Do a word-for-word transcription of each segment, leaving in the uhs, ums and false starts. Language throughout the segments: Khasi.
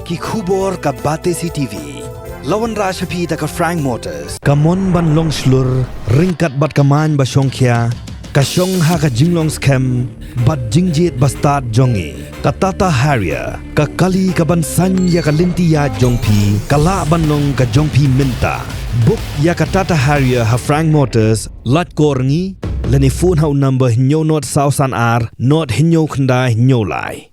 Ki khubor ka Batesi T V. La wanrah sha phi da ka Frank Motors. Ka mon ban long shlur, ryngkat bad ka main ba shongkhia, ka shong ha ka jinglong skhem bad jingjied ba stad jong ngi. Ka Tata Harrier, ka kali ka ban saiñ ïa ka lynti ïaid jong phi, ka lah ban long ka jong phi mynta. Book ïa ka Tata Harrier ha Frank Motors, lait call ngi, lane phone ha u number hynñiew nod saw san ar, nod hynñiew khyndai hynñiew lai.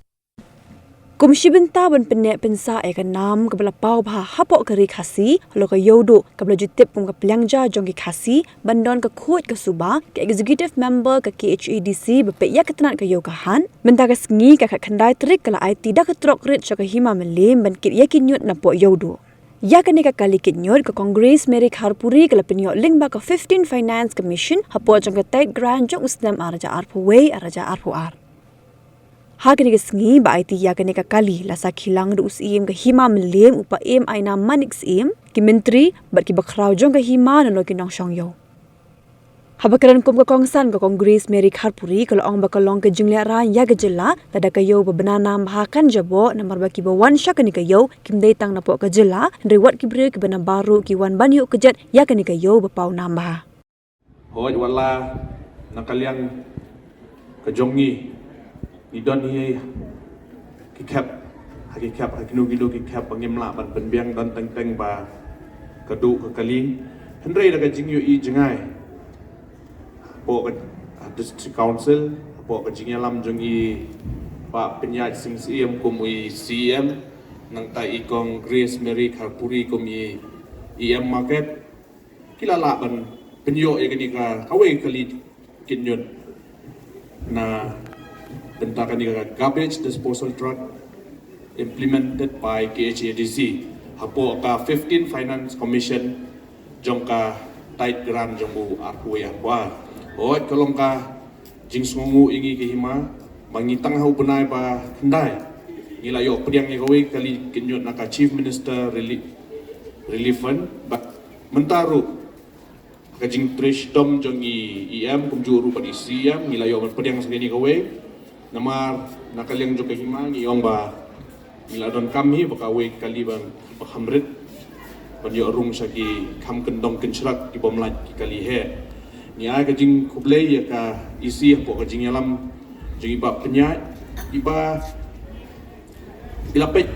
Kum shi bynta ban pynneh pynsah ïa ka nam kaba la paw bha hapoh ka ri Khasi, halor ka Ïewduh kaba la ju tip kum ka pliang ja jong ki Khasi, ban don ka khuid ka suba, ka executive member ka K H A D C ba peit ïa ka tnat ka ïew ka hat, mynta ka sngi ka khatkhyndai tarik ka la aiti da ka trok rit sha ka Hima Mylliem ban kit ïa ki ñiut napoh Ïewduh. Ïa kane ka kali kit ñiut ka Congress Mary Kharpuri ka la pynïoh lyngba ka fifteen Finance Commission hapoh jong ka Tait Grant jong u snem ar hajar arphew wei ar hajar arphew ar. Ha kane ka sngi ba aiti ïa kane ka kali la sakhi lang da u Syiem ka Hima Mylliem u Paiem Aina Manik Syiem, ki myntri bad kiba khraw jong ka hima, nalor ki nongshong ïew. Haba kren kum ka kongsan ka Congress Mary Kharpuri ka la ong ba ka long ka jinglehrain ïa ka jylla, lada ka ïew ba bna nam bha kan jaboh, namar ba kiba wan sha kane ka ïew kim dei tang napoh ka jylla, hynrei wat ki briew kiba na baroh ki wan ban ïoh kjat ïa kane ka ïew ba paw nam bha. Hooid, wat la na ka liang ka jong ngi, ngi don hi ki khep ha ki khep, ha kino kino ki khep ba ngim lah ban pynbiang, don teng teng ba ka duh ka kali. Hynrei da ka jingïohi jngai hapoh ka, ah, District Council, hapoh ka jingïalam jong i Bah Pynïaid Sing Syiem kum i C E M, nangta i Kong Grace Mary Kharpuri kum i E M Market, ki la lah ban pynïoh ïa kane ka, kawei ka kali kit ñiut na bynta kane ka garbage disposal truck implemented by K H A D C hapoh ka fifteen Finance Commission jong ka Tait Grant jong u arphew wei arphew ar. Hooid, ka long ka jingsngewnguh ïa ngi ka hima ba ngi tang ha u bnai ba khyndai ngi la ïoh pdiang ïa kawei ka kali kit ñiut na ka Chief Minister Relief, Relief Fund, bad mynta ruh ka jingtrei shitom jong i E M kumjuh ruh bad i C E M ngi la ïoh ban pdiang sa kane kawei. Namar na ka liang jong ka hima ngi ong ba ngi la donkam hi ba kawei ka kali ban, ba kham rit ban ïoh rung sha ki kham kyndong kynshrek ki bym lait ki kali heh. Ngi ai ka jingkhublei ïa ka E C hapoh ka jingïalam jong i Bah Pynïaid, iba i la peit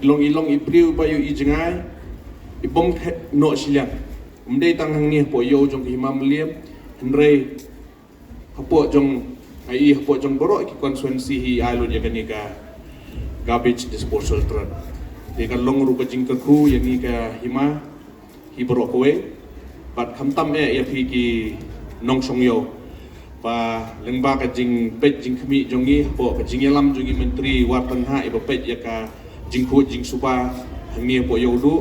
i long, i long i briew ba ïohi jngai, i bym kheiñ noh shiliang. Ym dei tang hangne hapoh ïew jong ka Hima Mylliem, hynrei hapoh jong, ai, hapoh jong baroh ki constituency hi i ai lut ïa kane ka garbage disposal truck. Te ka long ruh ka jingkyrkhu ïa ngi ka hima hi baroh kawei, bad khamtam eh ïa phi ki nongshong ïew, ba lyngba ka jingpeit jingkhmih jong ngi hapoh ka jingïalam jong i Myntri Wartenghah iba peit ïa ka jingkhuid jingsuba hangne hapoh Ïewduh,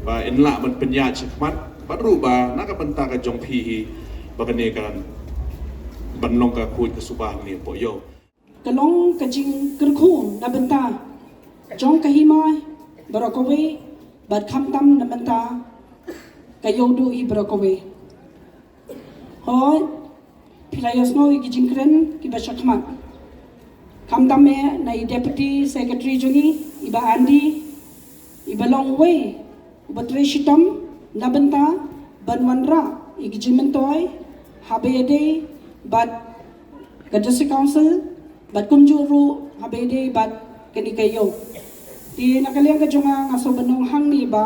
ba yn lah ban pynïaid shakhmat, bad ruh ba na ka bynta ka jong phi hi ba kane kan ban long ka khuid ka suba hangne hapoh Ïew. Ka long ka jingkyrkhu na bynta jong ka hima baroh kawei, bad khamtam na bynta ka Ïewduh hi baroh kawei. Hooid, phi la ïohsngew ïa ki jingkren kiba shakhmat. Khamtam eh na i Deputy Secretary jong ngi, i Bah Andy, iba long uwei uba trei shitom na bynta ban wanrah ïa ki jingmyntoi haba ïadei bad ka District Council, bad kumjuh ruh haba ïadei bad kane ka ïew. Te na ka liang ka jong nga, nga sngewbha ban ong hangne ba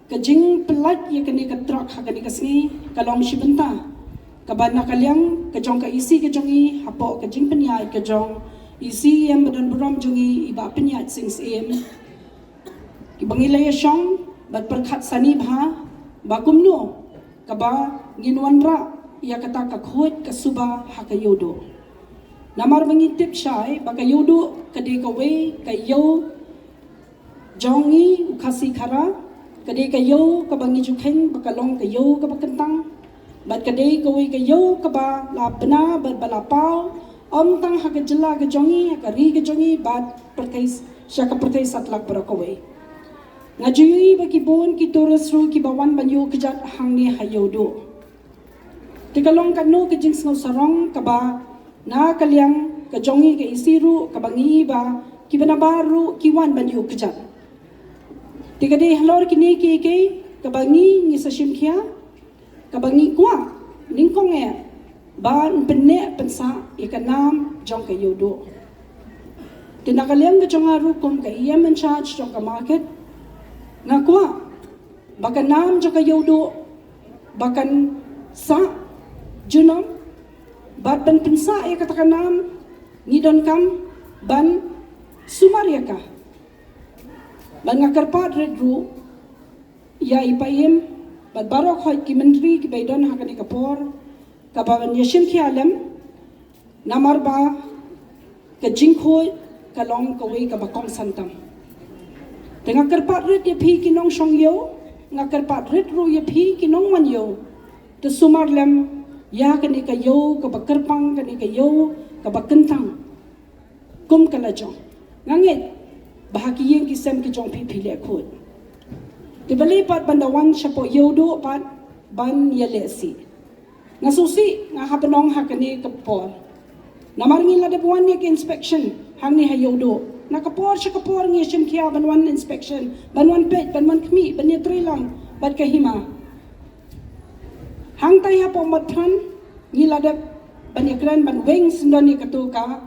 ka jingpynlait ïa kane ka truck ha kane ka sngi ka long shi bynta kaba na ka liang ka jong ka E C ka jong ngi, hapoh ka jingpynïaid ka jong i C E M ba don burom jong ngi, i Bah Pynïaid Sing Syiem, kiba ngi la ïashong bad pyrkhat sani bha ba kumno kaba ngin wanrah ïa kata ka khuid ka suba ha ka Ïewduh. Namar ba ngi tip shai ba ka Ïewduh ka dei kawei ka ïew jong ngi u Khasi Khara, ka dei ka ïew kaba ngi ju kheiñ ba ka long ka ïew kaba kyntang, bad ka dei kawei ka ïew kaba la bna bad ba la paw, ym tang ha ka jylla ka jong ngi, ha ka ri ka jong ngi, bad pyrthei, sha ka pyrthei satlak baroh kawei. Nga ju ïohi ba ki bun ki tourist ruh kiba wan ban ïoh kjat hangne ha Ïewduh. Te ka long kano ka jingsngew sarong kaba na ka liang ka jong ngi ka E C ruh kaba ngi ba Kiba nabar ruh ki wan ban ïuh kjat. Te ka dei halor kine kiei kiei kaba ngi ngi sa shim khia, kaba ngi kwah nyngkong eh ban pynneh pynsah ïa ka nam jong ka Ïewduh. Te na ka liang ka jong nga ruh kum ka E M in charge jong ka market, nga kwah ba ka nam jong ka Ïewduh ba kan sah junom, bad ban pynsah ïa kata ka nam ngi donkam ban sumar ïa ka. Bad nga kyrpad rit ruh ïa i Paiem bad baroh khoit ki myntri kiba ïadon ha kane ka por, kaba ban ïashim khia lem, namar ba ka jingkhuid ka long kawei kaba kongsan tam. Te nga kyrpad rit ïa phi ki nongshong ïew, nga kyrpad rit ruh ïa phi ki nongwan ïew, te sumar lem ïa kane ka ïew kaba kyrpang, kane ka ïew kaba kyntang kum ka la jong. Nga ngeit ba ha ki ïing ki sem ki jong phi phi leh khuid. Te balei pat ban da wan shapoh Ïewduh pat ban ïalehsih? Nga sngewsih nga hap ban ong ha kane ka por, namar ngi la dep wan ïa ka inspection hangne ha Ïewduh. Na ka por sha ka por ngi shim khia ban wan inspection, ban wan peit, ban wan khmih, ban ïatreilang bad ka hima. Hangtai hapoh Motphran ngi la dep ban ïakren ban weng syndon ïa kato ka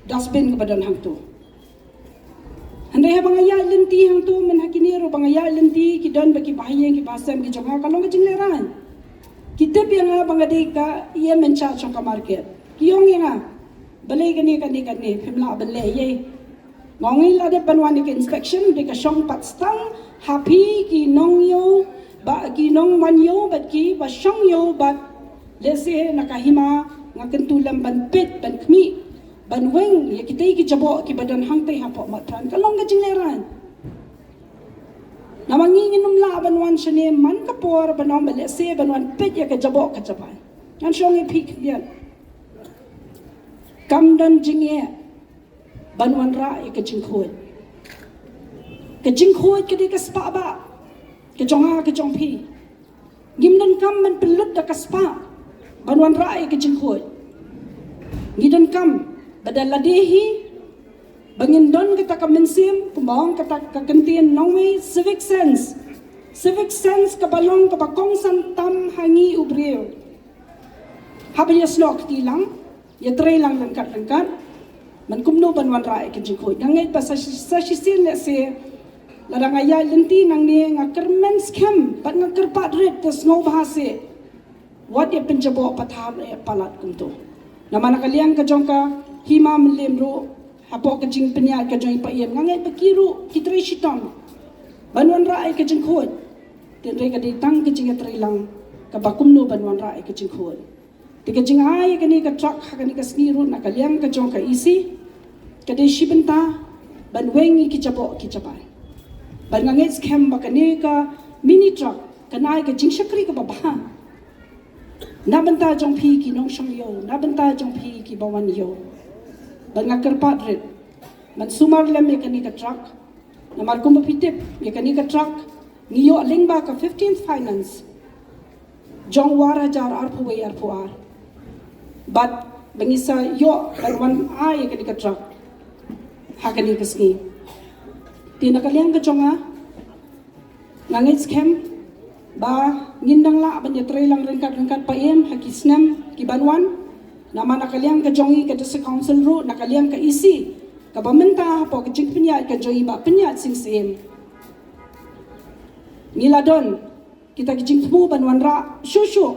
dustbin kaba don hangto. Hynrei haba nga ïaid lynti hangto, mynta ha kine ruh ba nga ïaid lynti, ki don ba ki bahaïing ki bahasem ki jong nga, ka long ka jinglehrain. Ki tip ïa nga ba nga dei ka E M in charge jong ka market. Ki ong ïa nga, balei kane kane kane phim lah ban leh ei ei? Nga ong ngi la dep ban wan ïa ka inspection, dei ka shong pat tang ha phi ki nongïew, ba ki nongwan ïew bad kiba shong ïew bad lehse na ka hima, nga kyntu lem ban peit, ban khmih, ban weng ïa kitei ki jaboh kiba don hangtei hapoh Motphran. Ka long ka jinglehrain. Namar ngi ngin ym lah ban wan shane man ka por ban ong ba lehse ban wan peit ïa ka jaboh ka jabai. Ngan shong ïa phi khyndiat. Kam don jingeh ban wanrah ïa ka jingkhuid. Ka jingkhuid ka dei ka spah bah ka jong nga ka jong phi. Ngim donkam ban pynlut da ka spah ban wanrah ïa ka jingkhuid. Ngi donkam ba da lade hi ba ngin don kata ka mynsiem, kumba ong kata ka kyntien nongwei, civic sense. Civic sense kaba long kaba kongsan tam ha ngi u briew. Haba ïasnoh kti lang, ïatreilang ryngkat ryngkat, man kumno ban wanrah ïa ka jingkhuid. Nga ngeit ba sa, sa shisien lehse lada nga ïaid lynti nangne nga kyrmen skhem bad nga kyrpad rit, te sngewbha seh wat ïa pynjaboh pathar ïa palat kumto. Namar na ka liang ka jong ka hima Mylliem ruh, hapoh ka jingpynïaid ka jong i Paiem, nga ngeit ba ki ruh ki trei shitom ban wanrah ïa ka jingkhuid. Hynrei ka dei tang ka jingïatreilang kaba kumno ban wanrah ïa ka jingkhuid. Te ka jingai ïa kane ka truck ha kane ka sngi ruh na ka liang ka jong ka E C ka dei shi bynta ban weng ïa ki jaboh ki jabai. Bad nga ngeit skhem ba kane ka mini truck kan ai ka jingshakri kaba bha na bynta jong phi ki nongshong ïew, na bynta jong phi kiba wan ïew. Bad nga kyrpad rit ban sumar lem ïa kane ka truck. Namar kumba phi tip, ïa kane ka truck ngi ïoh lyngba ka fifteenth Finance jong u ar hajar arphew wei arphew ar. Bad ba ngi sa ïoh ban wan ai ïa kane ka truck ha kane ka sngi. Te na ka liang ka jong nga, nga ngeit skhem ba ngin dang lah ban ïatreilang ryngkat ryngkat Paiem ha ki snem ki ban wan. Namar na ka liang ka jong i ka District Council ruh, na ka liang ka E C kaba mynta hapoh ka jingpynïaid ka jong i Bah Pynïaid Sing Syiem, ngi la don kita ki jingthmu ban wanrah shuh shuh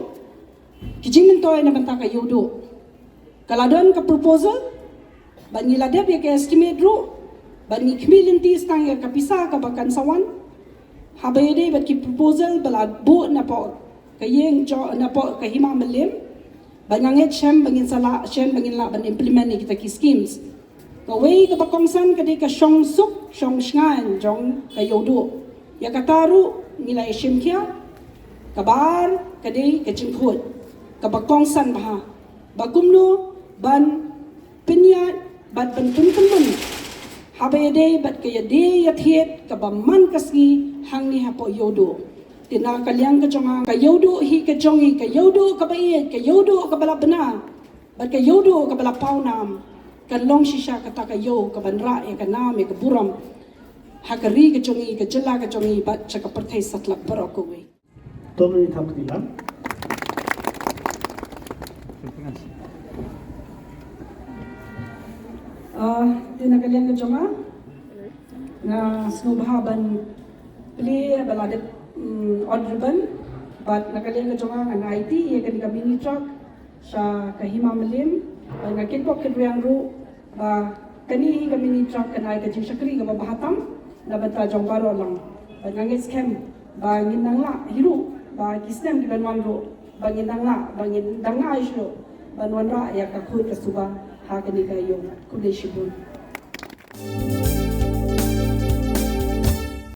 ki jingmyntoi na bynta ka Ïewduh. Ka la don ka proposal, bad ngi la dep ïa ka estimate ruh, bad ngi khmih lynti tang ïa ka pisa kaba kan sa wan. Haba ïadei bad ki proposal ba la buh napoh ka ïing jong, napoh ka hima Mylliem, bad nga ngeit skhem ba ngin sa lah, skhem ba ngin lah ban implement ïa kita ki schemes. Kawei kaba kongsan ka dei ka shong suk shong shngaiñ jong ka Ïewduh. Ïa kata ruh ngi la ïashim khia. Kaba ar ka dei ka jingkhuid kaba kongsan bha, ba kumno ban pynïaid bad ban pynthymmai haba ïadei bad ka ïadei ïathied kaba man ka sngi hangne hapoh Ïewduh. Te na ka liang ka jong nga, ka Ïewduh hi ka jong i, ka Ïewduh kaba ïeit, ka Ïewduh kaba la bna, bad ka Ïewduh kaba la pawnam. Kan long shisha kata ka ïew kaban rah ïa ka nam ïa ka burom ha ka ri ka jong ngi, ka jylla ka jong ngi bad sha ka pyrthei satlak baroh kawei. To ngin thap kti lang. Ah, te na ka liang ka jong nga, nga sngewbha ban plie ba la dep, mm, ot ribbon. Bad na ka liang ka jong nga, ngan aiti ïa kane ka mini truck sha ka Hima Mylliem. Bad nga kitbok kitrwiang ruh ba kane hi ka mini truck kan ai ka jingshakri kaba bha tam na bynta jong baroh lang. Bad nga ngeit skhem ba ngin nang lah hi ruh, ba ki snem ki ban wan ruh ba ngin nang lah, ba ngin dang nang ai shuh ban wanrah ïa ka khuid ka suba ha kane ka ïew. Khublei shibun.